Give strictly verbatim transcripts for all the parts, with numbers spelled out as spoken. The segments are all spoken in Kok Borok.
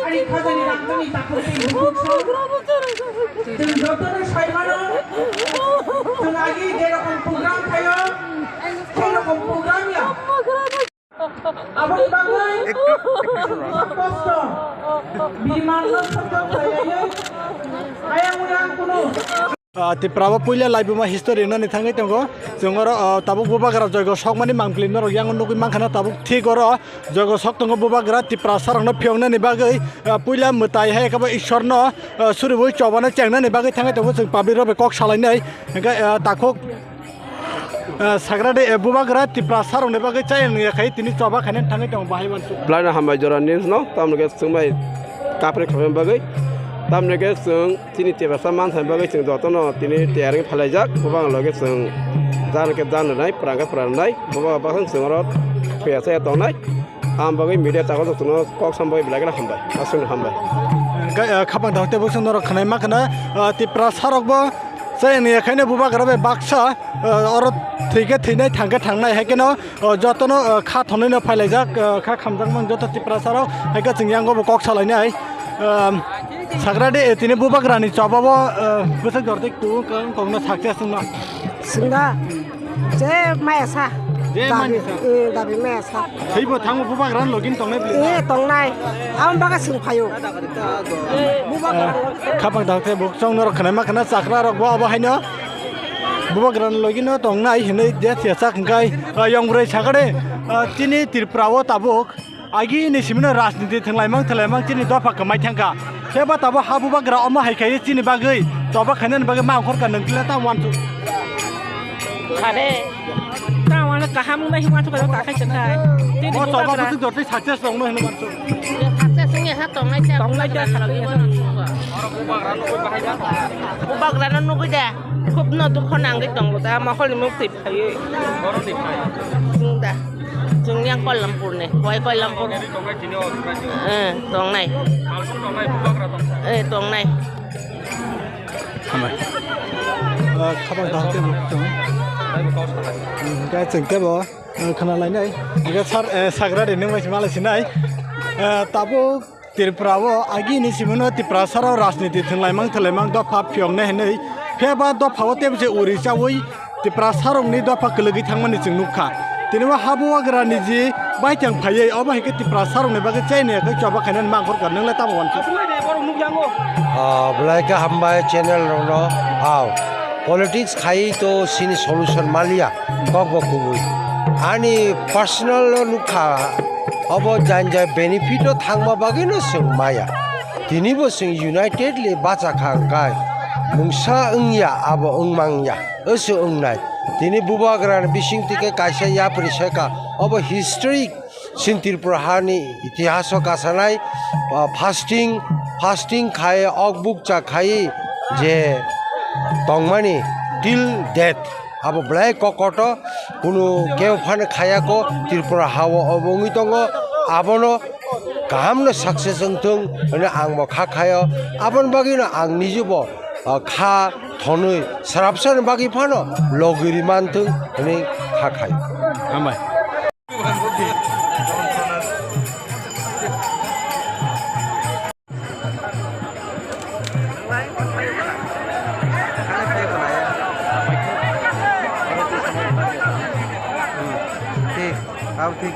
Ani khajani rangchakni takhuk tei bukhuk song. Chwng jotono sai mano, chwng agi je rokom program khaio, sei rokom program ya. Aboni bagwi kosto. Bimarno sojok khaiyaiwi ayang uyang kunu. Ah, Tipra o puila laibuma history wngnani thangwi tongo. Chwng oro, ah, tabuk bubagra joigo sokmani mangpili norok yango nugwi mankha na tabuk thik oro joigo sok tongo bubagra Tiprasarokno phiyoknani bagwi, ah, puila mwtai hai khe bo Ishwarno, ah, suriwi chobano chengnani bagwi thangwi tongo chwng public rok bai kok salainai. Hwnkhe, ah, takhuk, ah, sagrade, eh, bubagra Tiprasarokni bagwi chayang ya khai tini choba khainani thangwi tongo bahai uansuk. Belai no hambai jora news no, tamoni khe chwng bai kapri khamani bagwi. Tamoni khe chwng Chini Tiprasa manthani bagwi chwng jotono tini tiyar wngwi phailaijak, bubagra loge chwng jan khe jan rwnai, pwrang khe pwrang rwnai, bubagra baksa chwng oro thwiya chaya tongnai. Ang bagwi media tago jotono kok sam bagwi belai kheno hambai, aswkno hambai. Ga-, ah, khapang dao tei bwswk norok khwnai ma khwna, ah, Tiprasarokbo chayang ni khaino bubagra bai baksa, ah, oro thwi khe thwinai, thang khe thangnai, hai kheno O, jotono, o, kha thonwi no phailaijak, o, kha khamjakmani joto Tiprasarok, hai khe chwng yango bo kok salainai. Ehm, sagrade, e, tini bubagrani chobabo, o, bwswk jor tei kung kung kongno sakse aswkno. Singda, je maya sa. Je maya sa. Dabi, e, dabi maya sa. Teibo thango bubagrani login tongnai bwle. E, tongnai. Ang baga sing phaio. Bubagra. Khapang dao khe bo chwng norok khwnai ma khwna chakra rok bo abo haino. Bubagrani logino tongnai hinwi je thiyachak hwnkhe, ah, yongbrwi sakade, ah, chini Tripura o tabuk agini simino rajniti thwnglaimang thwnglaimang chini dopha kwmai thangkha. Khe ba tabuk ha bubagra omo hai khai chini bagwi choba khainani bagwi ma ongkhorkha nwng tila ta uansuk. Sade. Ta uansuk kaham wngna hi uansuk ka ta khai chwngkha. Chini o choba bubagra. Bwswk jotoi success rokno hino uansuk. Success wngya ha tongnai cha. Tongnai cha bubagra. Bubagrano nugwi da. Khub no dukho nangwi tongo da, mokolni muktwi phaiwi. Borokni phai. Chwng da. Chwng yang Koilampurni, hoi Koilampur. Eh, tongnai. Eh, tongnai. Hambai. Ah, khabang dahak tei bo tongo. Hwnkhe chwng tei bo, ah, khna lainai. Hwnkhe sar, eh, sagra de nung bai se malai sinai. Eh, tabuk Tripura o agini simino Tiprasarok rajniti thwnglaimang thwnglaimang dopha phiyoknai hinwi. Phiya ba dopha o tebse uri chaui Tiprasarokni dopha kwlwgwi thangmani chwng nukha. Tini o ha bubagrani ji baithang phaiwi obo hai khe Tiprasarokni bagwi chaini khe choba khainani mangkhor ka nwngle tamo uansuk. Ah, belai khe hambai channel rokno. Aw, politics khai to sini solution maliya. Kok bo kubui. Ani personal o nukha, obo janja benefit o thangma bagwi no chwng maya. Tini bo chwng united le bacha kha hwnkhe mungsa wngya abo wngmangya, oso wngnai. Tini bubagra ni bising tike kaisa yapri seka, obo history. Chini Tripura hani itihaso kasanai, ah, fasting, fasting khai, ok bukcha khai je tongmani till death. Abo belai kokoto, kunu kebo phano khayako, Tripura hao obo wngwi tongo. Abono kahamno success wngthung hwnwi ang bo kha khaio. Aboni bagwino ang nijebo, ah, kha thonwi srapsani bagwi phano logiri manthung hwnwi kha khai. Hambai. Thik, abo thik.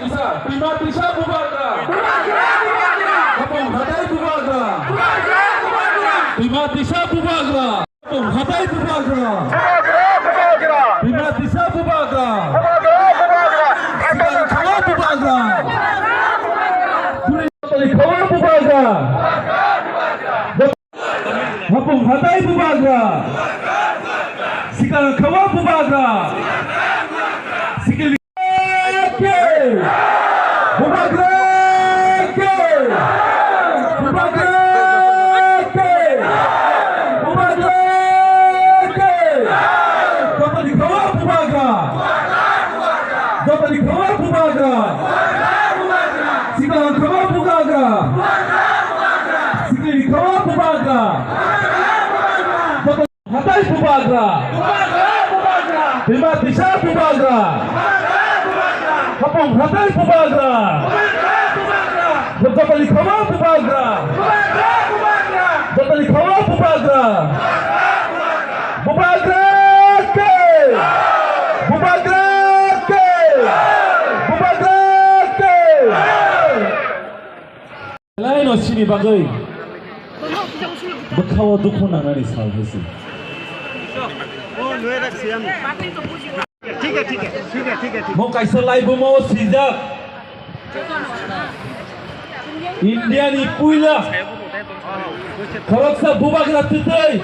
kisa. Twima Tisa Bubagra. Hapung Hathai Bubagra. Twima Tisa Bubagra. Hapung Hathai Bubagra. Twima Tisa Bubagra. Sikang Khawa Bubagra. Tuli Khawa Bubagra. Hapung Hathai Bubagra. Sikang Khawa Bubagra. Sikili ke. Bubagra ke. Bubagra ke. Bubagra ke. Jotoni Khawa Bubagra. Jotoni Khawa Bubagra. Sikang Khawa Bubagra. Sikili Khawa Bubagra. Hathai Bubagra. Twima Tisa Bubagra. Hapung Hathai Bubagra. Jotoni Khawa Bubagra. Jotoni Khawa Bubagra. Bubagra ke. Bubagra ke. Bubagra ke. Belai no sini bagwi bwkhao dukhu nangnani sal hai se. Mo kaisa laibumo swijak. India ni puila khoroksa bubagra twtwi